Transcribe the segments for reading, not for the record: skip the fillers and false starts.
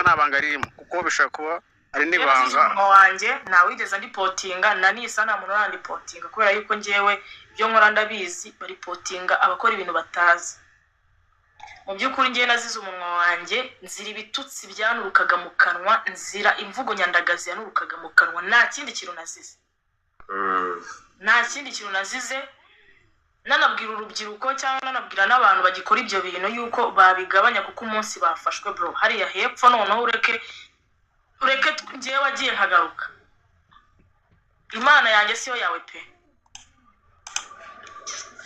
nta banga ririmo, kuko bishobora kuba ari Nibanga n'ibanga. Wanjye ntawigeze andipotinga, na nisa nta muntu urandipotinga, kubera yuko njyewe ibyo nkora ndabizi. Baripotinga abakora ibintu batazi. Mu by'ukuri njyewe nazize umunwa wanjye, nzira ibitutsi byanurukaga mu kanwa, nzira imvugo nyandagazi yanurukaga mu kanwa. Nta kindi kintu nazize, nta kindi kintu nazize. Nanabwira urubyiruko cyangwa nanabwira n'abantu bagikora ibyo bintu yuko babigabanya, kuko umunsi bafashwe, bro, hariya hepfo noneho ureke ureke njyewe agiye nkagaruka, Imana yanjye siyo yawe pe.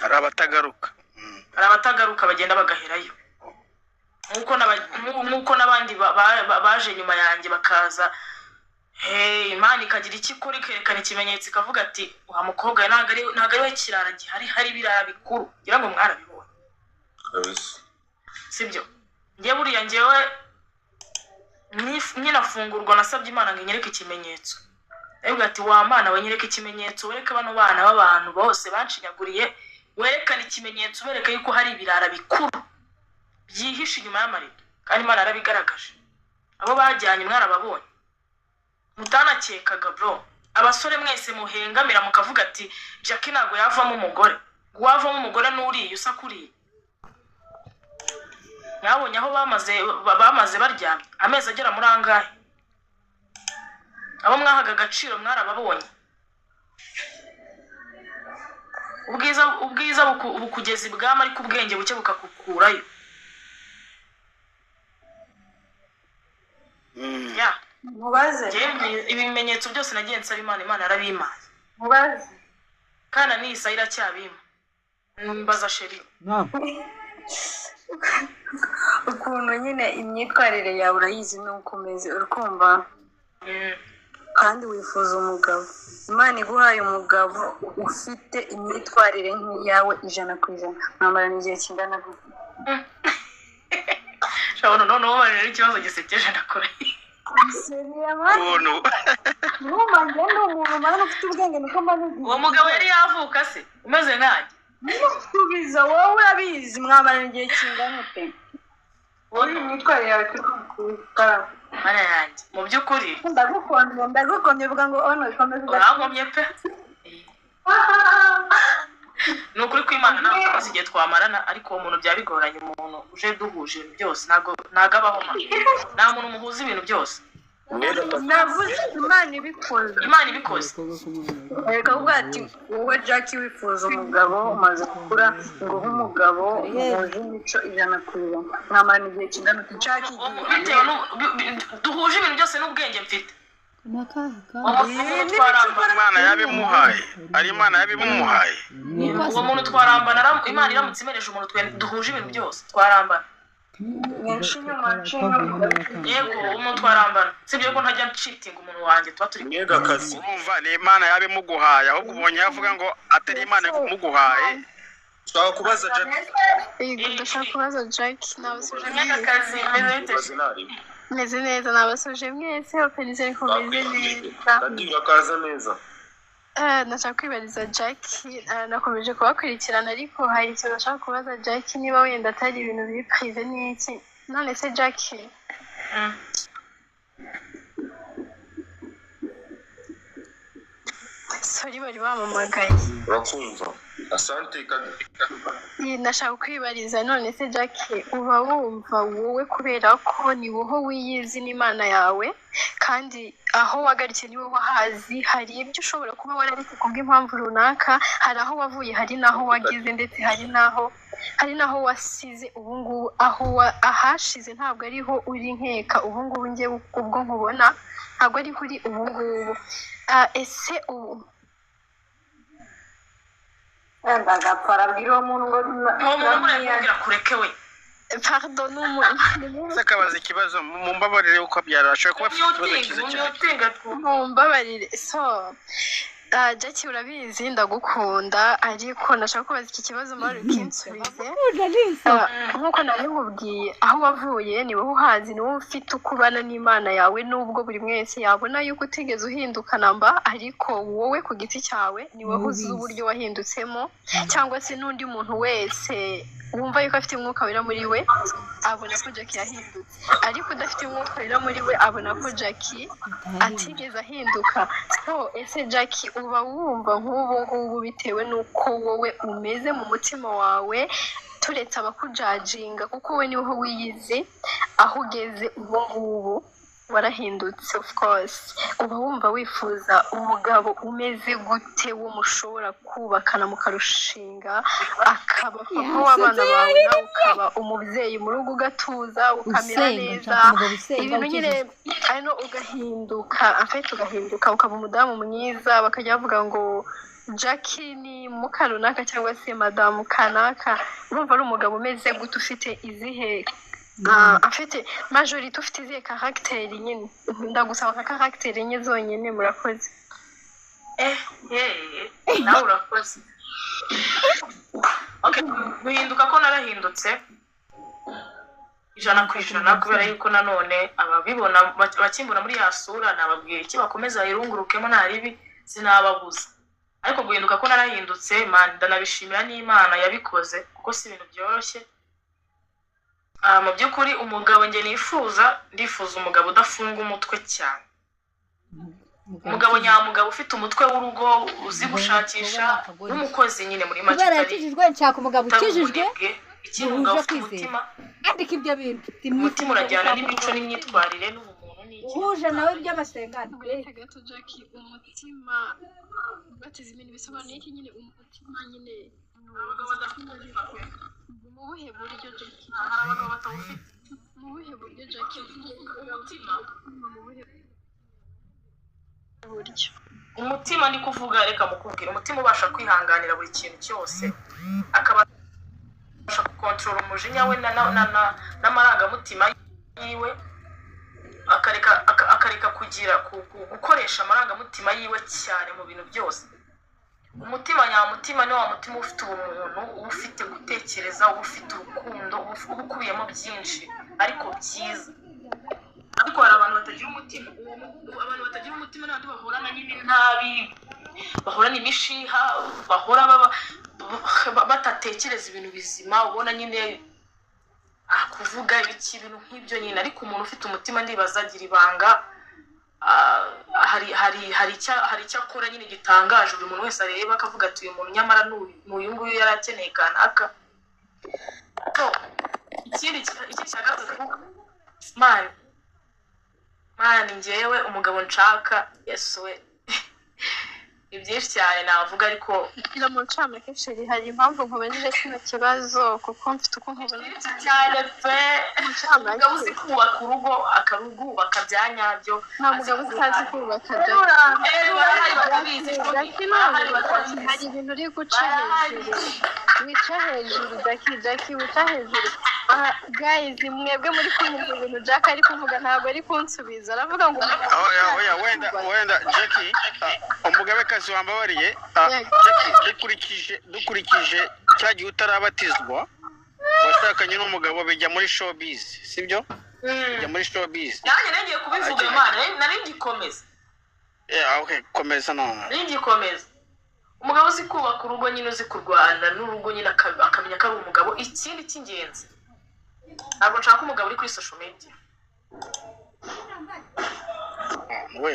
Hari abatagaruka. Hari abatagaruka, bagenda bagaherayo, nk'uko n'abandi baje nyuma yanjye bakaza. Hey, Imana ikagira icyo ikora, ikerekana ikimenyetso, ikavuga ati wa mukobwa we, ntabwo ari we kirara gihari, hari ibirara bikuru. Ngira ngo mwarabibonye. Kabisa. Sibyo? Njye buriya njyewe nkinafungurwa nasabye Imana ngo inyereke ikimenyetso. Ndavuga ati: "Wa Mana we, nyereke ikimenyetso, wereke bano bana b'abantu bose banshinyaguriye, werekane ikimenyetso, bereke yuko hari ibirara bikuru byihishe inyuma y'amarido." Kandi Imana yarabigaragaje. Abo bajyanye mwarababonye, mutanakekaga, bro. Abasore mwese muhengamira mukavuga ati Jackie ntabwo yavamo umugore, ngo uwavamo umugore n'uriya usa kuriya. Mwabonye aho bamaze baryamye amezi agera muri angahe? Abo mwahaga agaciro mwarababonye. Ubwiza bukugeza ibwami, ariko ubwenge buke bukakukurayo. Ya. Mubaze. Njyewe ibimenyetso byose nagiye nsaba Imana, Imana yarabimpaye. Mubaze. Kandi n'iyi saha iracyabimpa. Mbaza, chérie. Naam. Ukuntu nyine imyitwarire yawe urayizi n'uko umeze, uri kumva? Kandi wifuza umugabo. Imana iguhaye umugabo ufite imyitwarire nk'iyawe 100%, mwamarana igihe kingana gute? Shabona, noneho ubajije ikibazo gisekeje, ndakora. Seriya man. Ukuntu Numva njye ndi umuntu man ufite ubwenge, niko mba nigize. Uwo mugabo yari yavuka se umeze nkanjye? Subiza wowe, urabizi. Mwamarana igihe kingana pe, wowe imyitwarire yawe turi kubikora? Mana yanjye, mu by'ukuri Ndagukomye, ndagukomye. Uvuga ngo ono ikomeze. Urankomye pe. Ni ukuri kw'Imana, ntabwo tuzi igihe twamarana, ariko uwo muntu byaba bigoranye. Umuntu uje duhuje ibintu byose ntabwo abaho ma. Nta muntu muhuza ibintu byose. Navuze Imana ibikoze. Imana ibikoze. Reka kuvuga ati wowe Jackie wifuza umugabo umaze gukura, ngo uhe umugabo muhuje imico 100%, mwamarana igihe kingana uti Jackie? Bitewe duhuje ibintu byose n'ubwenge mfite, Nakahe uwo kandi? muntu twarambana. Imana yabimuhaye, ari Imana yabimuhaye. Uwo muntu twarambana. Imana iramutse imereje umuntu twe duhuje ibintu byose, twarambana. Nci inyuma, nci inyuma. Yego, umuntu twarambana, sibyo ko ntajya nshitinga umuntu wanjye tuba turi Mwega akazi. Urumva, ni Imana yabimuguhaye. Ahubwo ubonye avuga ngo atari Imana imuguhaye. Ushaka kubaza Jackie? Yego, ndashaka kubaza Jack. Nabasuje Mwega mwese. akazi, meze bite? Kubaza inarimo. Meze neza, nabasuje mwese. Openizere ko meze neza. Kadi, urakaza neza. Ndashaka kwibariza Jack. Nakomeje kubakurikirana, ariko hari ikintu nashaka kubaza Jack, niba wenda atari ibintu biri privé n'iki. None se Jack, sorry, bari bamamagaye. Urakumva, asante Kadi. Ndashaka kwibariza, none se Jack, uba wumva wowe, kubera ko ni wowe wiyizi n'Imana yawe, kandi aho wagarukiye ni wowe wahazi, hari ibyo ushobora kuba wararetse kubw'impamvu runaka, hari aho wavuye, hari n'aho wageze, ndetse hari n'aho wasize ubu ngubu. Aho ahashize ntabwo ariho uri, nkeka ubu ngubu njye ubwo nkubona ntabwo ariho uri ubu ngubu. Ese ubu Wenda agapfa arabwira uwo muntu ngo Uwo muntu murayikubwira kureke we. Pardon, ni umuntu. Se akabaza ikibazo, mumbabarire, uko abyara ashobora kuba afite ikibazo Myutinga cyiza cyane. Myutinga. Mumbabarire. So Jackie urabizi ndagukunda, ariko ndashaka kubaza iki kibazo mawe ukinsubize. Nk'uko nabimubwiye, aho wavuye ni wowe uhazi, ni wowe ufite uko ubana n'Imana yawe, nubwo buri mwese yabona yuko utigeze uhinduka namba, ariko wowe ku giti cyawe ni wowe uzi uburyo wahindutsemo, cyangwa se n'undi muntu wese wumva yuko afite umwuka wera muri we abona ko Jackie yahindutse, ariko udafite umwuka wera muri we abona ko Jackie atigeze ahinduka. So ese Jackie, uba wumva nk'ubu ngubu bitewe n'uko wowe umeze mu mutima wawe, turetse abakujajinga kuko we niho wiyizi, aho ugeze ubu ngubu warahindutse of course, uba wumva wifuza umugabo umeze gute wo mushobora kubakana mukarushinga, akaba papa w'abana bawe, nawe ukaba umubyeyi mu rugo, ugatuza ukamera Usenga, neza, nshaka umugabo usenga ibintu nyine ukijijwe. Ari no ugahinduka, afite ugahinduka ukaba umudamu mwiza, bakajya bavuga ngo Jackie ni muka runaka cyangwa se madamu kanaka. Urumva ari umugabo umeze gute, ufite izihe afite majorité, ufite izihe caractère nyine? Ndagusaba nka caractère enye zonyine, murakoze. Nawe urakoze. Okay, guhinduka ko narahindutse 100%, kubera yuko nanone ababibona bakimbona muri ya sura, nababwira iki? Bakomeza bayirungurukemo, nta ribi, sinababuza. Ariko guhinduka ko narahindutse man, ndanabishimira n'Imana yabikoze, kuko si ibintu byoroshye. Mu by'ukuri umugabo njye nifuza, ndifuza umugabo udafunga umutwe cyane, umugabo nyamugabo ufite umutwe w'urugo, uzi gushakisha, w'umukozi nyine muri make, Kubera utari yakijijwe, nshaka umugabo utari ukijijwe umunebwe. Ikindi, umugabo duhuje ufite kwizera. umutima. Andika ibyo bintu. Umutima urajyana n'imico n'imyitwarire n'ubumuntu n'iki. Uhuje nawe iby'amasengano. Uretse gato Jackie, umutima bateze ibintu bisobanuye iki nyine? Umutima nyine Abagabo badafite umutima pe. Mu buhe buryo, Jackie? Hari abagabo batawufite. Mu buhe buryo, Jackie? Umutima. Mu buhe buryo? Umutima ndi kuvuga, reka mukubwira, umutima ubasha kwihanganira buri kintu cyose, akabasha gukontorora umujinya we n'amarangamutima yiwe, akareka kugira gukoresha amarangamutima yiwe cyane mu bintu byose. Umutima nyamutima ni wa mutima ufite ubumuntu, uba ufite gutekereza, uba ufite urukundo, uba ukubiyemo byinshi ariko byiza. Ariko hari abantu batagira umutima. Abantu batagira umutima ni abandi bahorana nyine nabi, bahorana imishiha, bahora batatekereza ibintu bizima, ubona nyine kuvuga ibiki, ibintu nk'ibyo nyine. Ariko umuntu ufite umutima, ndibaza agira ibanga, hari icyo akora nyine gitangaje, buri muntu wese areba akavuga ati: "Uyu muntu nyamara ni uyu nguyu yari akeneye kanaka." So, ikindi cya gatatu, man, man, njyewe umugabo nshaka, Yesu we, ni byinshi cyane navuga, ariko Ira mu ncamake chérie, hari impamvu nkubajije kino kibazo, kuko mfite uko nkubona. Byinshi cyane pe. Mu ncamake. Umugabo uzi kubaka urugo, akarwubaka bya nyabyo. Nta mugabo utazi kubaka, Jackie. Barahari batabizi. Jackie, Barahari ntabwo batabizi. hari ibintu uri guca hejuru, wica hejuru Jackie, Jackie, wica hejuru. Guys, mwebwe muri kumva ibintu Jack ari kuvuga, ntabwo ari kunsubiza, aravuga ngo Oya, oya, wenda Jackie, umugabekazi wambabariye, Yego. Jackie, dukurikije cya gihe utarabatizwa washakanye n'umugabo, bijya muri showbiz, sibyo? Bijya muri showbiz. Nanjye nagiye kubivuga Imana, nari ngikomeza. Yeah, okay, komeza none. Nari ngikomeza. Umugabo uzi kubaka urugo nyine, uzi kurwana n'urugo nyine, akamenya ko ari umugabo. Ikindi cy'ingenzi, ntabwo nshaka umugabo uri kuri social media. We.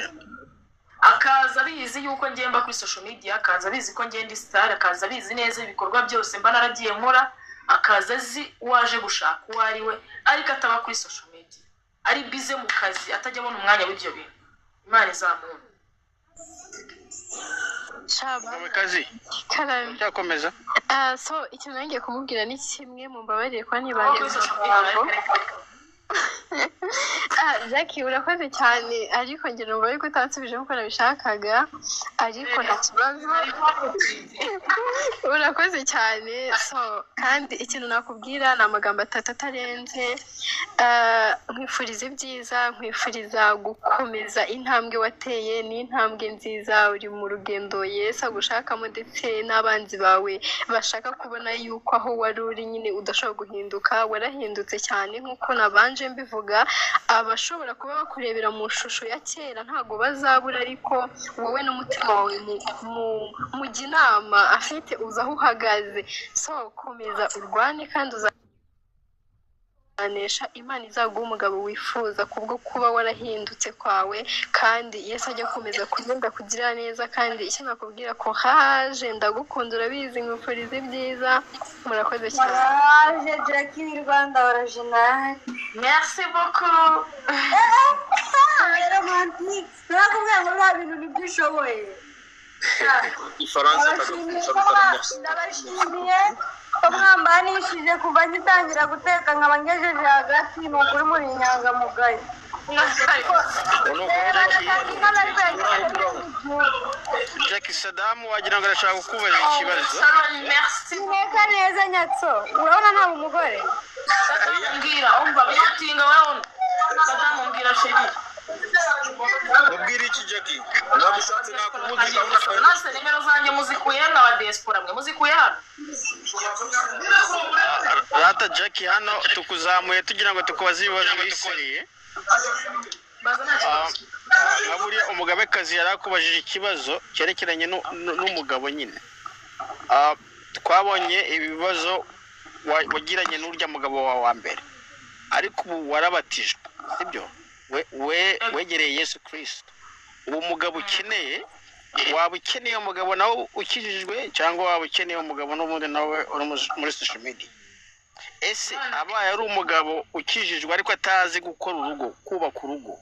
Akaza abizi yuko ngenda kuri social media, akaza abizi ko ngenda star, akaza abizi neza ibikorwa byose mba naragiye nkora, akaza azi uwaje gushaka uwo ari we, ariko ataba kuri social media, ari bize mu kazi, atajya abona umwanya w'ibyo bintu. Imana izamuha. Shaba. Umugabekazi. Karame. Cyakomeza. So ikintu nangiye kumubwira ni kimwe, mumbabarire kuba Aba nibanze kuri mu social media. magambo. Jackie urakoze cyane, ariko ngira ngo ariko utansubije nkuko nabishakaga, ariko nta kibazo. Urakoze cyane. So kandi ikintu nakubwira ni amagambo atatu atarenze. Nkwifuriza ibyiza, nkwifuriza gukomeza intambwe wateye, ni intambwe nziza, uri mu rugendo Yesu agushakamo, ndetse n'abanzi bawe bashaka kubona yuko aho wari uri nyine udashobora guhinduka, warahindutse cyane nk'uko nabanje mbivuga. Abashobora kuba bakurebera mu shusho ya kera ntabwo bazabura, ariko wowe n'umutima wawe mujya inama afite uzi aho uhagaze. So komeza urwane kandi uzanesha, Imana izaguha umugabo wifuza kubwo kuba warahindutse kwawe, kandi Yesu ajya akomeza kugenda kugira neza. Kandi icyo nakubwira ko haje ndagukunda, urabizi, nkwifuriza ibyiza. Murakoze cyane. Courage Jackie w'i Rwanda original. Merci beaucoup. Romantique. Nakubwiye ngo biriya bintu nibyo ushoboye. Ifaransa. Ndabashimiye ko mwambanishije kuva ngitangira guteka nkaba ngejeje hagati, ni ukuri muri inyangamugayo. Jackie Sadamu wagira ngo arashaka kukubaza ikibazo. Merci. Nteka neza nyatso, urabona nta umugore. Mbwira, umva bitinga wewe. Sadamu mbwira chérie. Mubwire iki Jackie? Nagushatse nakumuzi. Nase nimero zanjye muzikuye hano, aba diaspora mwe muzikuye hano. Rata Jackie, hano tukuzamuye tugira ngo tukubaze ibibazo biseriye. Baza nta kibazo. Nka buriya umugabekazi yari akubajije ikibazo cyerekeranye n'umugabo nyine. Twabonye ibibazo wagiranye n'urya mugabo wawe wa mbere, ariko ubu warabatijwe, sibyo? We wegereye Yesu Kristo. Ubu mugabo ukeneye, waba ukeneye umugabo nawe ukijijwe, cyangwa waba ukeneye umugabo n'ubundi nawe uri muri social media? Ese abaye ari umugabo ukijijwe ariko atazi gukora urugo, kubaka urugo,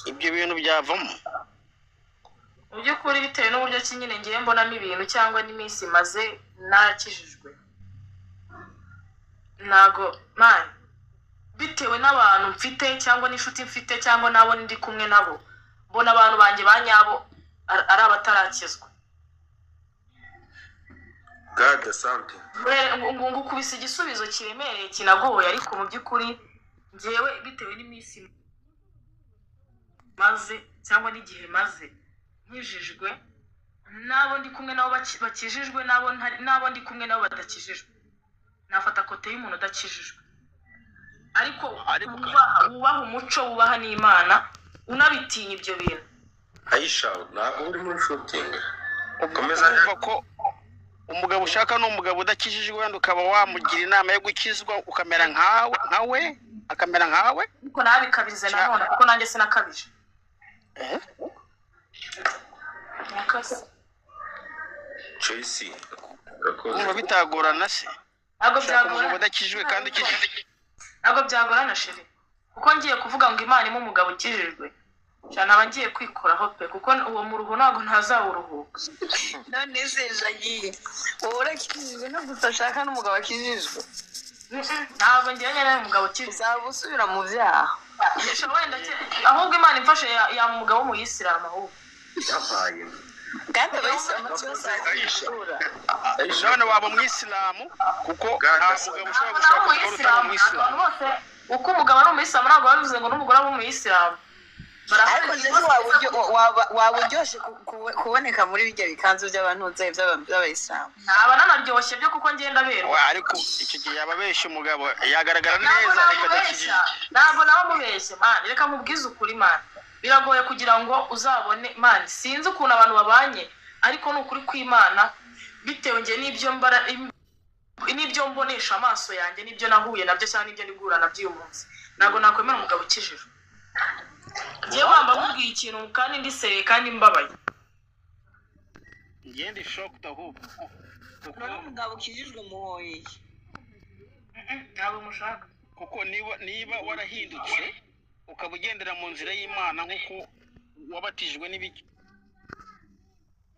ibyo bintu byavamo? Mu by'ukuri bitewe n'uburyo ki nyine ngiye mbonamo ibintu cyangwa n'iminsi maze narakijijwe, ntago man bitewe n'abantu mfite cyangwa n'inshuti mfite cyangwa n'abo ndi kumwe nabo, mbona abantu banjye ba nyabo ari abatarakizwa. Gade asante. Ngo ngukubise igisubizo kiremereye kinagoye, ariko mu by'ukuri njyewe bitewe n'iminsi maze cyangwa n'igihe maze nkijijwe, n'abo ndi kumwe nabo bakijijwe, n'abo ndi kumwe nabo badakijijwe, nafata kote y'umuntu udakijijwe, ariko wubaha umuco, wubaha n'Imana, unabitinya ibyo bintu. Aisha, ntabwo uri muri shooting. Komeza. Urumva ko umugabo ushaka ni umugabo udakijijwe, wenda ukaba wamugira inama yo gukizwa, ukamera nkawe, akamera nkawe. Ariko nabikabirize nanone, kuko nanjye sinakabije. Chelsea. Urumva bitagorana se? Ntabwo Ushaka byagorana. umugabo udakijijwe kandi ukijijwe. Ntabwo byagorana chérie, kuko ngiye kuvuga ngo Imana impe umugabo ukijijwe cyane, aba ngiye kwikoraho pe, kuko uwo muruho ntabwo ntazawuruhuka. None se Jackie, wowe urakijijwe no gusa ushaka n'umugabo akijijwe? Ntabwo ngiye nyine umugabo ukijijwe. Uzaba usubira mu byaha. Wenda ahubwo Imana imfashe yaba umugabo w'umuyisilamu ahubwo. Yabaye. Kandi abayisilamu cyose. None waba umwisilamu, kuko nta mugabo ushobora gushaka umugore utari umwisilamu. Bose uko umugabo ari umuyisilamu ntabwo bivuze ngo n'umugore abe umuyisilamu. Ariko waba uryoshye kuboneka muri bijya bikanzu by'abantu by'abayisilamu. Ntaba nanaryoshye byo, kuko ngenda berwa. Ariko icyo gihe yaba abeshya umugabo, yagaragara neza ariko adakijijwe. Ntabwo nawe mubeshye man, reka mubwize ukuri man, biragoye kugira ngo uzabone man. Sinzi ukuntu abantu babanye, ariko ni ukuri kw'Imana, bitewe njye n'ibyo mbara, n'ibyo mbonesha amaso yanjye, n'ibyo nahuye nabyo cyangwa n'ibyo ndi guhura nabyo uyu munsi, ntabwo nakwemera umugabo ukijijwe. Ngiye wamba nkubwiye ikintu kandi ndi seriye kandi mbabaye. Ngende shocked ahubwo. None umugabo ukijijwe muhoye? Ntabwo mushaka. Kuko niba warahindutse ukaba ugendera mu nzira y'Imana nk'uko wabatijwe n'ibiki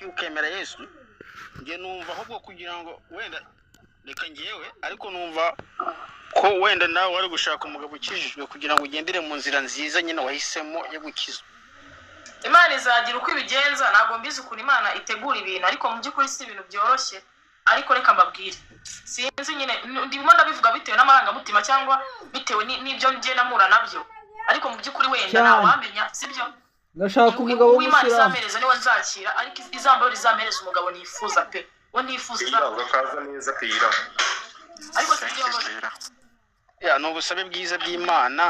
ukemera Yesu, njye numva ahubwo kugira ngo wenda reka ngewe, ariko numva Ko wenda nawe wari gushaka umugabo ukijijwe kugira ngo ugendere mu nzira nziza nyine wahisemo yo gukizwa. Imana izagira uko ibigenza, ntabwo mbizi ukuntu Imana itegura ibintu, ariko mu by'ukuri si ibintu byoroshye. Ariko reka mbabwire, sinzi nyine, ndimo ndabivuga bitewe n'amarangamutima cyangwa bitewe n'ibyo ngenda mpura nabyo, ariko mu by'ukuri wenda Cyane. ntawamenya, sibyo? Ndashaka umugabo Uw'Imana w'umusilamu. izamereza niwe nzakira, ariko izambaro izamereza umugabo nifuza pe, uwo nifuza. Keyira, urakaza neza Keyira. Ariko si byo. Ya, ni ubusabe bwiza bw'Imana.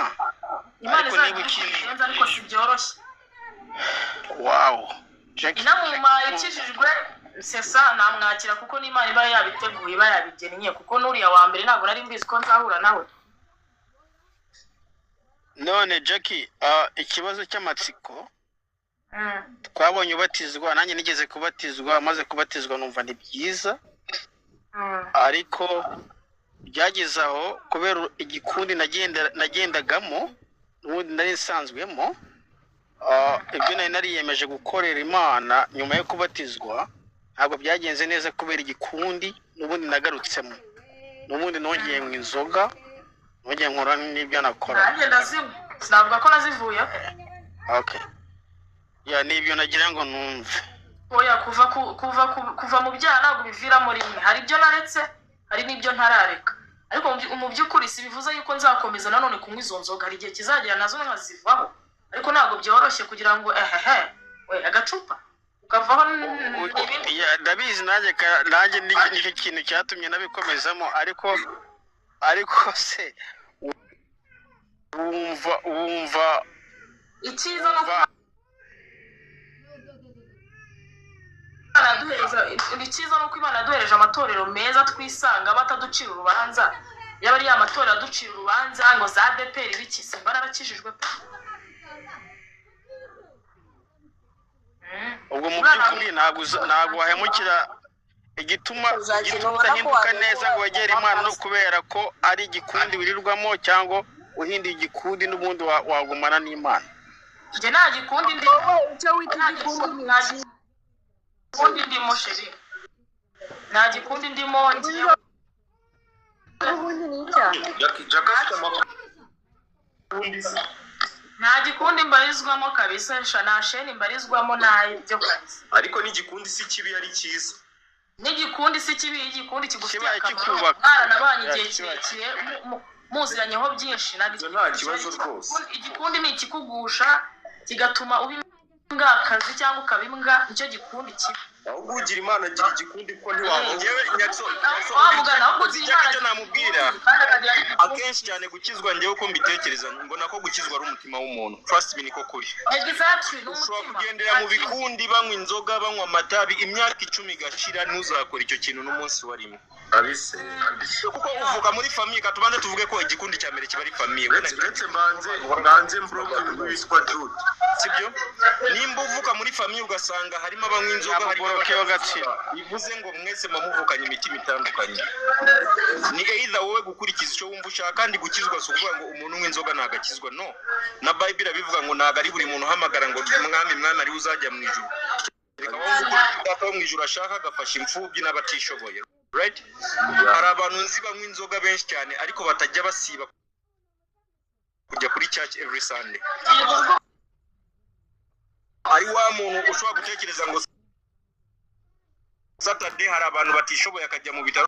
Imana Ariko niba izagira uko ukijijwe, ibigenza, ariko si byoroshye. Wow, Jackie. Inamuma ikijijwe sesa namwakira, kuko n'Imana iba yabiteguye, iba yabigennye, kuko n'uriya wa mbere ntabwo nari mbizi ko nzahura nawe. None Jackie, ikibazo cy'amatsiko, twabonye ubatizwa, nanjye nigeze kubatizwa, maze kubatizwa numva ni byiza, ariko byageze aho kubera igikundi nagendagamo n'ubundi nari nsanzwemo, ibyo nari nariyemeje gukorera Imana nyuma yo kubatizwa ntabwo byagenze neza kubera igikundi n'ubundi nagarutsemo, n'ubundi nongeye mu inzoga, nongeye nkora n'ibyo nakora. Nanjye ndazinywa, sinavuga ko nazivuye. Okay, ya, ni ibyo nagira ngo numve. Oya, kuva mu byaha ntabwo biviramo rimwe. Hari ibyo naretse, hari n'ibyo ntarareka, ariko mu by'ukuri si bivuze yuko nzakomeza nanone kunywa izo nzoga. Hari igihe kizagera nazo nkazivaho, ariko ntabwo byoroshye kugira ngo ehehe we agacupa ukavaho ibindi. Ya, ndabizi nanjye, nanjye nicyo kintu cyatumye nabikomezamo, ariko se wumva Icyiza ni uko wumva Imana yaduhereza, icyiza ni uko Imana yaduhereje amatorero meza twisanga bataducira urubanza. Yaba ari ya matorero aducira urubanza ngo za ADEPR biki, simba narakijijwe pe. Ubwo mu Umwana by'ukuri ntabwo wahemukira igituma Uzakina igituma ubona ko udahinduka neza ngo wabikora wegere Imana, no kubera ko ari igikundi wirirwamo cyangwa uhinduye igikundi n'ubundi wagumana n'Imana. Njye nta gikundi ndi. Wowe icyo wita Nta igikundi ni nta iki? gikundi ndimo, chérie, nta gikundi ndimo njyewe. Ubundi ni icyaha. Jackie, Jackie afite amakuru. Nta gikundi mbarizwamo kabisa sha, nta sheni mbarizwamo ntabyo kabisa. Ariko n'igikundi si kibi, ari cyiza. N'igikundi si kibi, igikundi kigufitiye Kibaye akamaro, kikubaka. mwaranabanye Ya, igihe kibaye. kirekire, muziranyeho byinshi, ntabwo Ibyo nta kibazo rwose. Igikundi ni ikikugusha kigatuma uba imbwakazi cyangwa ukaba imbwa, nicyo gikundi kibi. Ahubwo ugira Imana agira igikundi, kuko ntiwabona. Njyewe Nyakso, Nyakso, Wamugana ahubwo uzi ugira Jack Imana icyo namubwira, kandi akagira n'igikundi. Akenshi cyane gukizwa, njyewe uko mbitekereza, mbona ko gukizwa ari umutima w'umuntu. Trust me, niko kuri. Exactly, ni Ushobora umutima. kugendera mu bikundi, banywa inzoga, banywa amatabi, imyaka 10 igashira, ntuzakora icyo kintu n'umunsi wa rimwe. Abise. Kuko uvuka muri famille, katubanze tuvuge ko igikundi cya mbere kiba ari famille. Uretse mbanze mbroke witwa Jude. Sibyo? Nimba uvuka muri famille ugasanga harimo abanywa inzoga, harimo Nyamuboroke abanywa w'agatsiko. bivuze ngo mwese muvukanye imitima itandukanye. Ni either wowe gukurikiza icyo wumva ushaka, kandi gukizwa si ukuvuga ngo umuntu unywa inzoga ntabwo no na Bible irabivuga ngo ntabwo ari buri muntu uhamagara ngo "Mwami, Mwami" ariwe uzajya mu ijuru. Reka wowe ukora icyo Data wo mu ijuru ashaka, agafasha imfubyi n'abatishoboye, right? Hari abantu nzi banywa inzoga benshi cyane, ariko batajya basiba kujya kuri church every Sunday. Ari wa muntu ushobora gutekereza ngo Saturday hari abantu batishoboye, akajya mu bitaro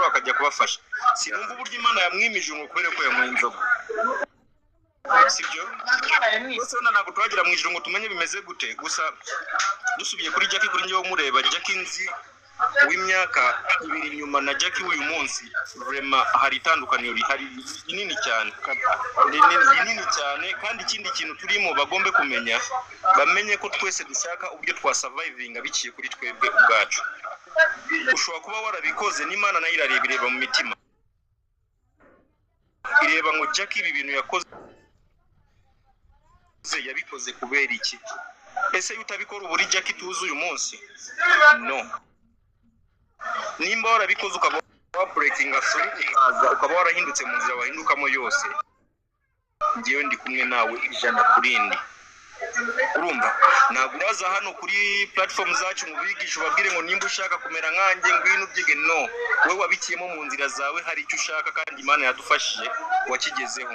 akajya kubafasha. Sinumva uburyo Imana yamwimije ngo kubera ko yanyweye inzoga, sibyo? Rwose wenda ntabwo turagera mu ijuru ngo tumenye bimeze gute. Gusa dusubiye kuri Jackie, kuri njyewe umureba Jackie nzi w'imyaka 2 inyuma na Jackie w'uyu munsi, vraiment hari itandukaniro rihari rinini cyane, rinini cyane. Kandi ikindi kintu turimo bagombe kumenya, bamenye ko twese dushaka uburyo twasurvivinga biciye kuri twebwe ubwacu. Ushobora kuba warabikoze, n'Imana nayo irareba, ireba mu mitima, ireba ngo Jackie ibi bintu yakoze yabikoze kubera iki? Ese iyo utabikora uba uri Jackie tuzi uyu munsi? No. Nimba warabikoze ukaba wa breaking free, ukaza ukaba warahindutse mu nzira wahindukamo yose, ngewe ndi kumwe nawe 100%. Urumva, ntabwo uraza hano kuri platform zacu mu bigisha ubabwire ngo nimba ushaka kumera nkanjye ngwino ubyige. No, wowe wabikiyemo mu nzira zawe, hari icyo ushaka kandi Imana yadufashije wakigezeho.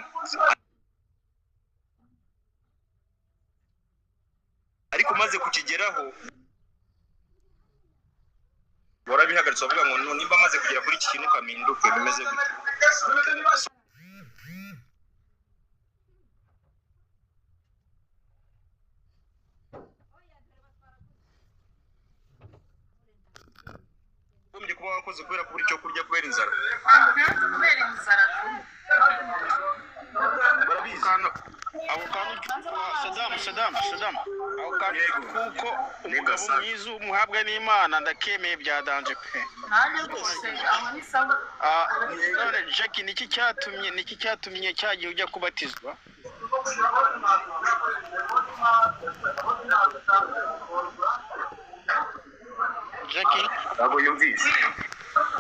Ariko umaze kukigeraho warabihagaritse, wavuga ngo no, nimba maze kugera kuri iki kintu kaminduke bimeze gute. Ugombye kuba wakoze kubera kubura icyo kurya, kubera inzara. Kubera inzara. Barabizi. Ako kantu, Sadamu, Sadamu, Sadamu, ako kantu kuko umugabo mwiza umuhabwa n'Imana, ndakemeye bya danger pe. Nanjye rwose aho ni sawa. None Jackie, niki cyatumye cyagiye ujya kubatizwa? Jackie? Ntabwo yumvise.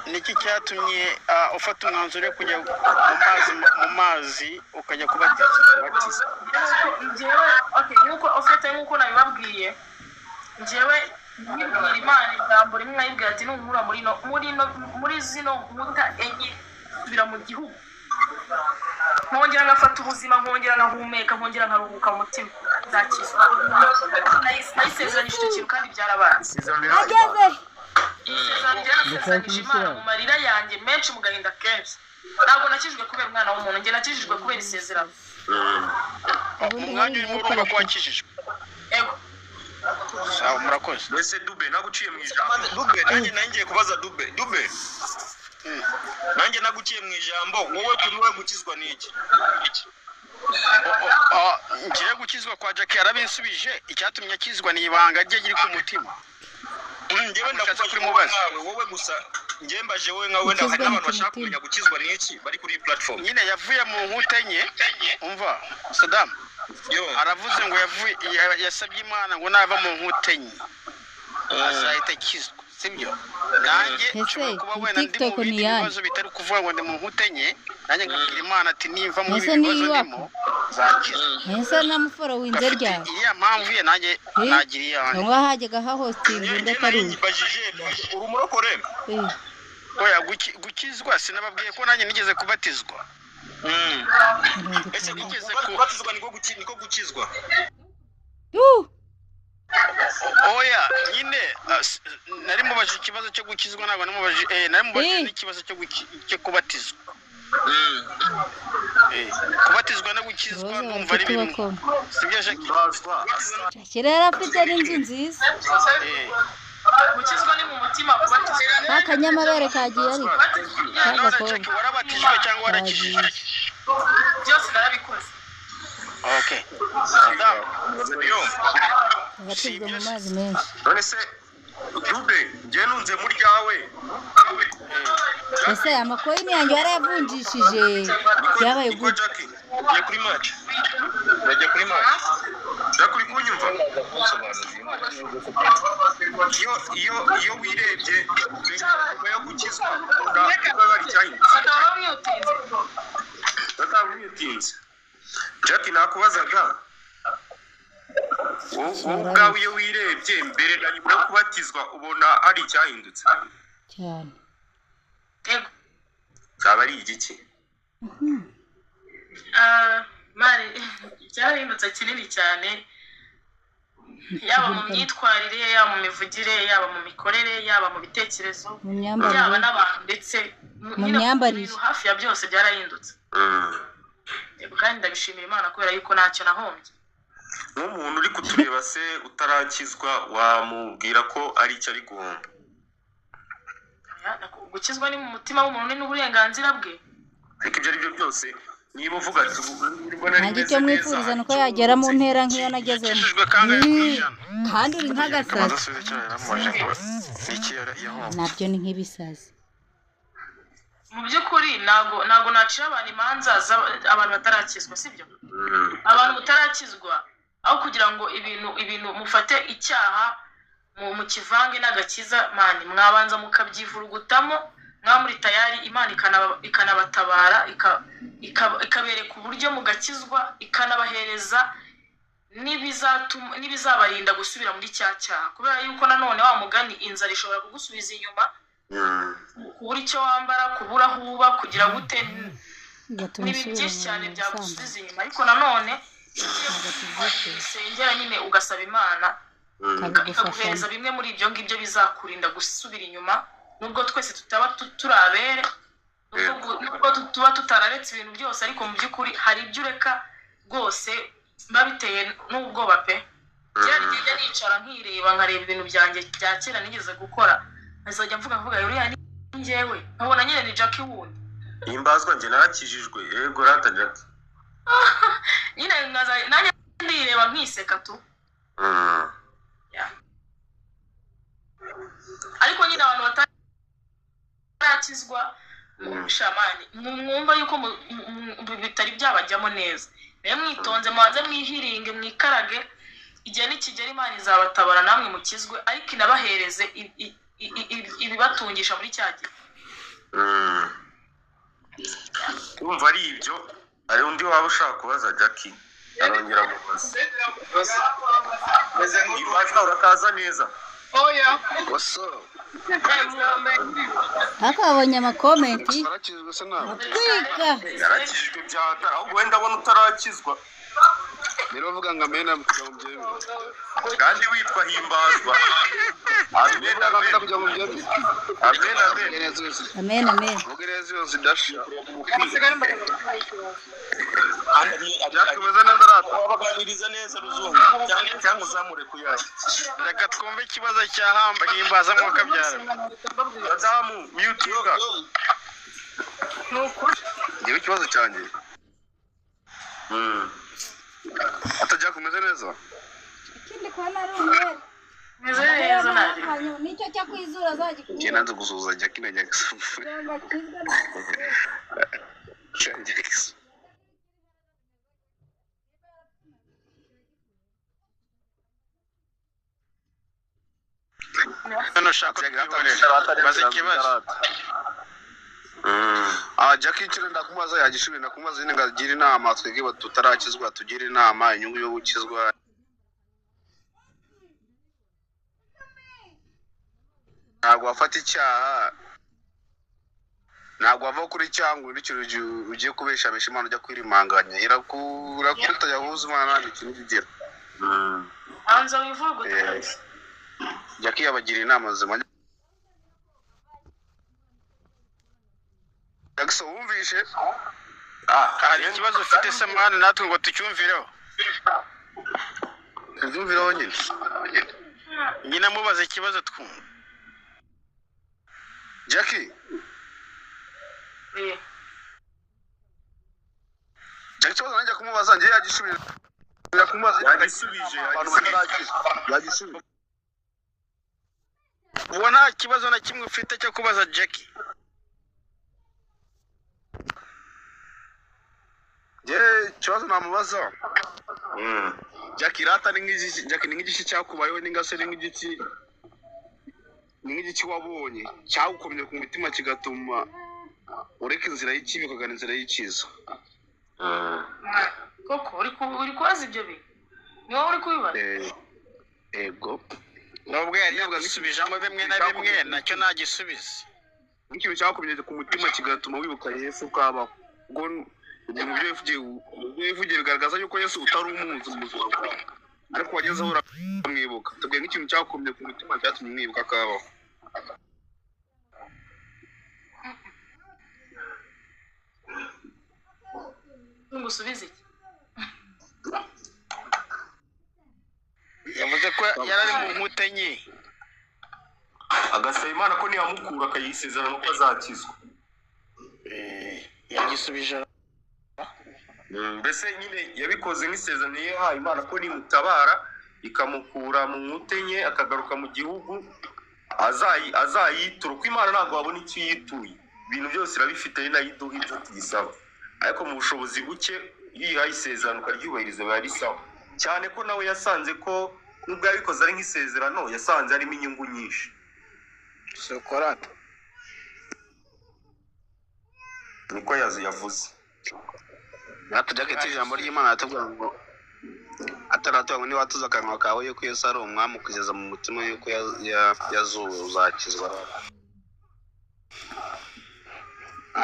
Niki cyatumye ufata umwanzuro wo kujya mu mazi ukajya kubatizwa? Kubatizwa. Njyewe, okay, nkuko ufite, nkuko nabibabwiye, njyewe nkibwira Imana ijambo rimwe, nkayibwira ati nunkura muri zino nkuta enye nsubira mu gihugu, nkongera ngafata ubuzima, nkongera nkahumeka, nkongera nkaruhuka mu mutima, nzakizwa. Nayisezeranyije icyo kintu kandi byarabaye. Isezerano yahaye Ageze. Isezerano ryarasezeranyije Imana mu marira yanjye menshi, mu gahinda kenshi. Ntabwo nakijijwe kubera umwana w'umuntu, njye nakijijwe kubera isezerano. Mu mwanya urimo urumva ko wakijijwe? Ego. Sawa, murakoze. Mbese Dube, naguciye mu ijambo. Dube, nanjye nangiye kubaza Dube. Dube, nanjye naguciye mu ijambo. Wowe, kuri wowe gukizwa ni iki? Ngiye gukizwa kwa Jackie yarabinsubije. Icyatumye akizwa ni ibanga rye riri ku mutima. Njyewe Ushatse ndakubaje wowe kurimubaza. nkawe, wowe gusa. Njyewe mbaje wowe nkawe, wenda hari Gukizwa ni n'abantu ku bashaka mutima. kumenya gukizwa ni iki bari kuri iyi platform. Nyine yavuye mu nkuta enye. Umva Sadamu. Yo. Aravuze ngo yavuye yasabye Imana ngo nava mu nkuta enye azahita akizwa, sibyo? Nanjye Ese, nshobora kuba iyi wenda ndi mu TikTok ni bindi iyande? bibazo bitari kuvuga ngo ndi mu nkuta enye, nanjye nkabwira Imana ati nimva muri Ese ibi ni bibazo iwacu? ndimo nzakizwa. Ese namuforowinze Gafite ryari? iriya mpamvu ye, nanjye Eh? nagira iyanjye. Cyangwa hajyaga hahostinga undi Njye atari nari uwe? nyibajije, uri umurokore? Eh, Oya, gukizwa sinababwiye ko nanjye nigeze kubatizwa. Mirongo Ese itanu. Nigeze kubatizwa niko gukizwa? Yuh! Oya nyine, nari mubajije ikibazo cyo gukizwa, ntabwo namubajije, nari mubajije Eh. n'ikibazo cyo kubatizwa. Kubatizwa no gukizwa Ibibazo ndumva ari bafite bimwe, bakoma. sibyo Jackie? Mbazwa. Jackie rero afite n'inzu nziza. Gukizwa ni mu mutima, kubatizwa Ka kanyamabere kagiye ariko. None K'agakobwa. Jackie, warabatijwe cyangwa warakijijwe? Kagiye. Byose narabikoze. Okay, Saddam. Yo. Abatizwa mu mazi menshi. None se Dube, njye nunze mu ryawe. Ese amakoyini yanjye warayavunjishije? Byabaye Niko gute? Jackie, ugiye kuri match, urajya kuri match? Jack, uri kunyumva? Iyo wirebye nyuma yo gukizwa, ubona uko hari icyahindutse? Bakaba bamwitinze. Batamwitinze. Jack, nakubazaga, wowe ubwawe iyo wirebye mbere na nyuma yo kubatizwa, ubona hari icyahindutse? Cyane. Yego. Cyaba ari igiki? Ah, mari cyarahindutse kinini cyane, yaba mu myitwarire, yaba mu mivugire, yaba mu mikorere, yaba mu bitekerezo, Mu myambarire. yaba n'abantu ndetse Mu nyine myambarire. ibintu hafi ya byose byarahindutse. Yego, kandi ndabishimira Imana kubera yuko ntacyo nahombye. Nk'umuntu uri kutureba se utarakizwa, wamubwira ko ari icyo ari guhomba? Oya, gukizwa ni mu mutima w'umuntu, ni n'uburenganzira bwe. Ariko ibyo ari byo byose, niba uvuga ati ubu nibwo nari Nanjye meze icyo neza, mwifuriza ni uko yagera mu ntera nk'iyo nagezemo. Yakijijwe kangahe ku ijana? Kandi uri nk'agasazi. Kabanza asubize icyo yaramubajije ngo ni iki yahombye. Nabyo ni nk'ibisazi. Mu by'ukuri ntabwo nacira abantu imanza abantu batarakizwa, sibyo? Abantu mutarakizwa, aho kugira ngo ibintu mufate icyaha mu kivange n'agakiza, mani mwabanza mukabyivurugutamo, mwaba muri tayari, Imana ikanabatabara, ikabereka uburyo mugakizwa, ikanabahereza N'ibizatuma n'ibizabarinda gusubira muri cya cyaha, kubera yuko nanone wa mugani inzara ishobora kugusubiza inyuma, kubura icyo wambara, kubura aho uba, kugira gute, bigatuma n'ibintu usubira byinshi mu cyane busambanyi. Byagusubiza inyuma. Ariko nanone iyo ugiye Ntabwo tubyifuza. usengera nyine, ugasaba Imana Ikabigufashamo. ikaguhereza bimwe muri ibyo ngibyo bizakurinda gusubira inyuma, nubwo twese tutaba turi abere, nubwo tuba tutararetse ibintu byose, ariko mu by'ukuri hari ibyo ureka rwose biba biteye n'ubwoba pe. Kera igihe njya nicara nkireba, nkareba ibintu byanjye bya kera nigeze gukora, nkazajya mvuga uriya ni njyewe, nkabona nyine ni Jackie wundi. Himbazwa, njye narakijijwe, yego rata Jackie. Nyine nanjye ndireba nkiseka tu. Yeah. Ariko nyine abantu batarakizwa, shamani, mwumva yuko bitari byabajyamo neza, rero mwitonze, mubanze mwihiringe, mwikarage. Igihe nikigera Imana izabatabara namwe mukizwe, ariko inabahereze ibibatungisha muri cya gihe. Urumva ari ibyo. Hari undi waba ushaka kubaza Jackie, arongera mubaza. Himbazwa, urakaza neza. Oya. Ariko babonye amakomenti Narakijijwe se nawe? atwika. Yarakijijwe byatara, ahubwo wenda abona utarakizwa. Rero bavuga ngo amena kugira ngo mbyemere. Kandi witwa Himbazwa. Amen, amen. Kugira ngo mbyemere. Amen, amen. Amen, amen. Vuga neza iyo zidashira. Jack, umeze neza rata? Wabaganiriza neza ruzungu, cyangwa uzamure ku yayo. Reka twumve ikibazo cya Hamba Himbaza mwuka byara. Madamu mutinga. Ngewe ikibazo cyanjye. Ata Jack, umeze neza? Ikindi kubona ari umwere. Meze neza nari. Nicyo cyo kwizura azagikura. Njye nanze gusuhuza Jackie na Jackson. Kugira ngo akizwe. Jackson. None ushaka twihorera, baza ikibazo. Ah, Jackie, icyo ndakubaza yagishubiye, ndakubaza nyine ngo agire inama twebwe tutarakizwa, tugire inama inyungu yo gukizwa. Ntabwo wafata icyaha, ntabwo wava kuri cyangwa undi kintu ugiye kubeshabesha Imana, ujya kwirimanganya irakuruta yahuza Imana nta kintu ugira. Hanze wivuga. Jackie yabagira inama nzima. Jackson, wumvishe? Hari ikibazo ufite se mwana, natwe ngo tucyumvireho? Tubyumvireho nyine. Nyine mubaze ikibazo twumva. Jackie. Eh. Jackie, ikibazo nanjye kumubaza njye yagisubije. Kumubaza. Yagisubije. Abantu Yagisubije. batarakizwa yagisubije. Ubu nta kibazo na kimwe ufite cyo kubaza Jackie? Njye ikibazo namubaza Jackie rata ni nk'igiki, Jackie, ni nk'igiki cyakubayeho n'ingase, ni nk'igiki wabonye cyagukomye ku mutima kigatuma ureka inzira y'ikibi ukagana inzira y'icyiza? Koko uri kubaza ibyo bintu, ni wowe uri kubibaza? Ego. Nubwo yari yagusubijemo bimwe na bimwe, nacyo nagisubiza. Nk'ikintu cyagukomye ku mutima kigatuma wibuka Yesu ukabaho. Ubwo ibyo mu byo wivugiye bigaragaza yuko Yesu utari umuzi mu buzima bwawe, ariko wagezeho uramwibuka. Tubwiye nk'ikintu cyagukomye ku mutima cyatumye umwibuka akabaho. Ngusubize iki? Yavuze ko yari ari mu nkuta nke. Agasaba Imana ko niyamukura akayisezerano ko azakizwa. Yagisubije. Mbese nyine yabikoze nk'isezerano yahaye Imana ko nimutabara ikamukura mu nkute nke akagaruka mu gihugu azayitura, kuko Imana ntabwo wabona icyo yituye. Ibintu byose irabifite, ari nayo iduha ibyo tuyisaba, ariko mu bushobozi buke iyo uyihaye isezerano ukaryubahiriza biba ari sawa cyane, ko nawe yasanze ko nubwo yabikoze ari nk'isezerano, yasanze harimo inyungu nyinshi. Sokorata. Niko yavuze. Natwe Jack, ijambo ry'Imana aratubwira ngo Ataratuye ngo niba watuza akanwa kawe yuko Yesu ari umwami ukizeza mu mutima yuko yazuwe uzakizwa.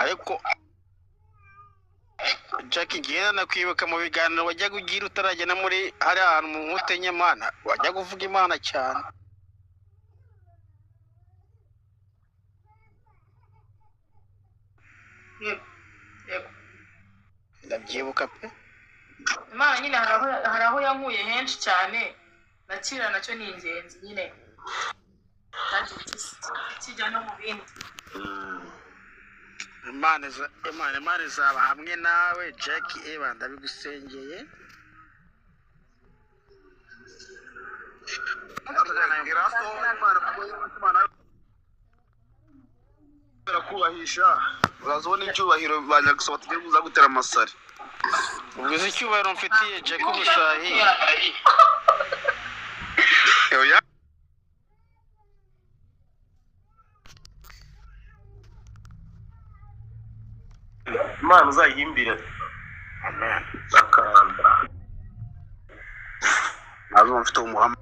Ariko Jack, ngenda nakwibuka mu biganiro wajyaga ugira utaragera muri hariya hantu mu nkuta nyamana, wajyaga uvuga Imana cyane. Yego, yego. Ndabyibuka pe. Imana nyine hari aho yankuye henshi cyane, nakira nacyo ni ingenzi nyine, kandi kijya no mu bindi. Imana izaba hamwe nawe Jack, eba ndabigusengeye. Barakubahisha, uraza ubona icyubahiro ba nyagusaba tugiye kuza gutera amasari. Ubwo uzi icyubahiro mfitiye Jack Ubushahi. Oya. Imana uzayihimbire. Amen. Akanda. Nazo mfite umuhama.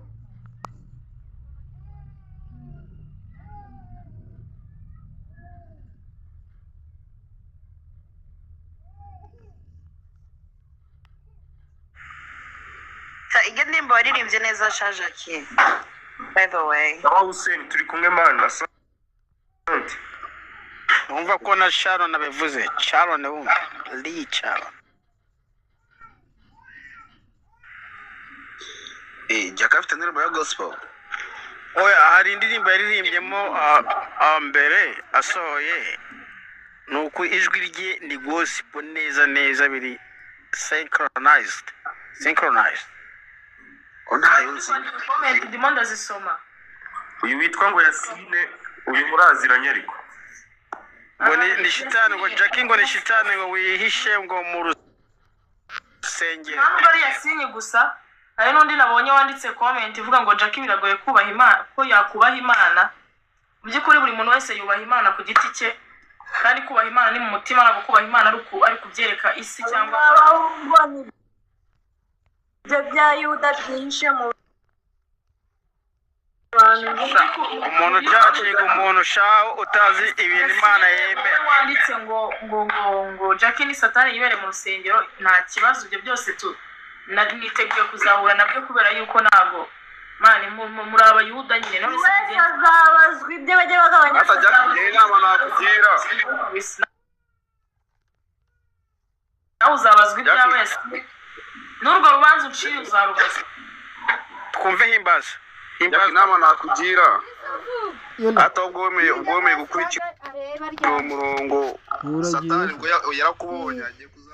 Iyo ndirimbo waririmbye neza sha Jackie, by the way. Aho Hussein turi kumwe man, asante. Numva ko na Sharon abivuze. Sharon wumva Lee Sharon. Jack afite indirimbo ya gospel. Oya, hari indirimbo yaririmbyemo mbere asohoye, ni uko ijwi rye ni gospel neza neza, biri synchronized. Ko ntayo nzi. Comment ndimo ndazisoma. Uyu witwa ngo Yasine, uyu muraziranye ariko. Ngo ni shitani, ngo Jackie ngo ni shitani, ngo wihishe ngo mu rusengero. Ntabwo ari Yasine gusa, hari n'undi nabonye wanditse comment ivuga ngo Jackie biragoye kubaha Imana, ko yakubaha Imana. Mu by'ukuri buri muntu wese yubaha Imana ku giti cye, kandi kubaha Imana ni mu mutima, ntabwo kubaha Imana ari kubyereka isi cyangwa ibyo bya Yuda byihishe mu bantu. Umuntu ujacinga umuntu shaho utazi ibintu Imana yemera. Wanditse ngo ngo ngo ngo Jackie ni satani yibere mu rusengero, nta kibazo, ibyo byose niteguye kuzahura nabyo kubera yuko ntabwo mani muri abayuda nyine. None se wese azabazwa ibyo bajya bagabanya. Ata Jack ngira inama nakugira. Nawe uzabazwa ibyawe wese, n'urwo rubanza uciye uzarubaza. Twumve himbaza. Jack inama nakugira. Ata ubwo wemeye gukurikira uwo murongo, satani ubwo yarakubonye agiye kuza.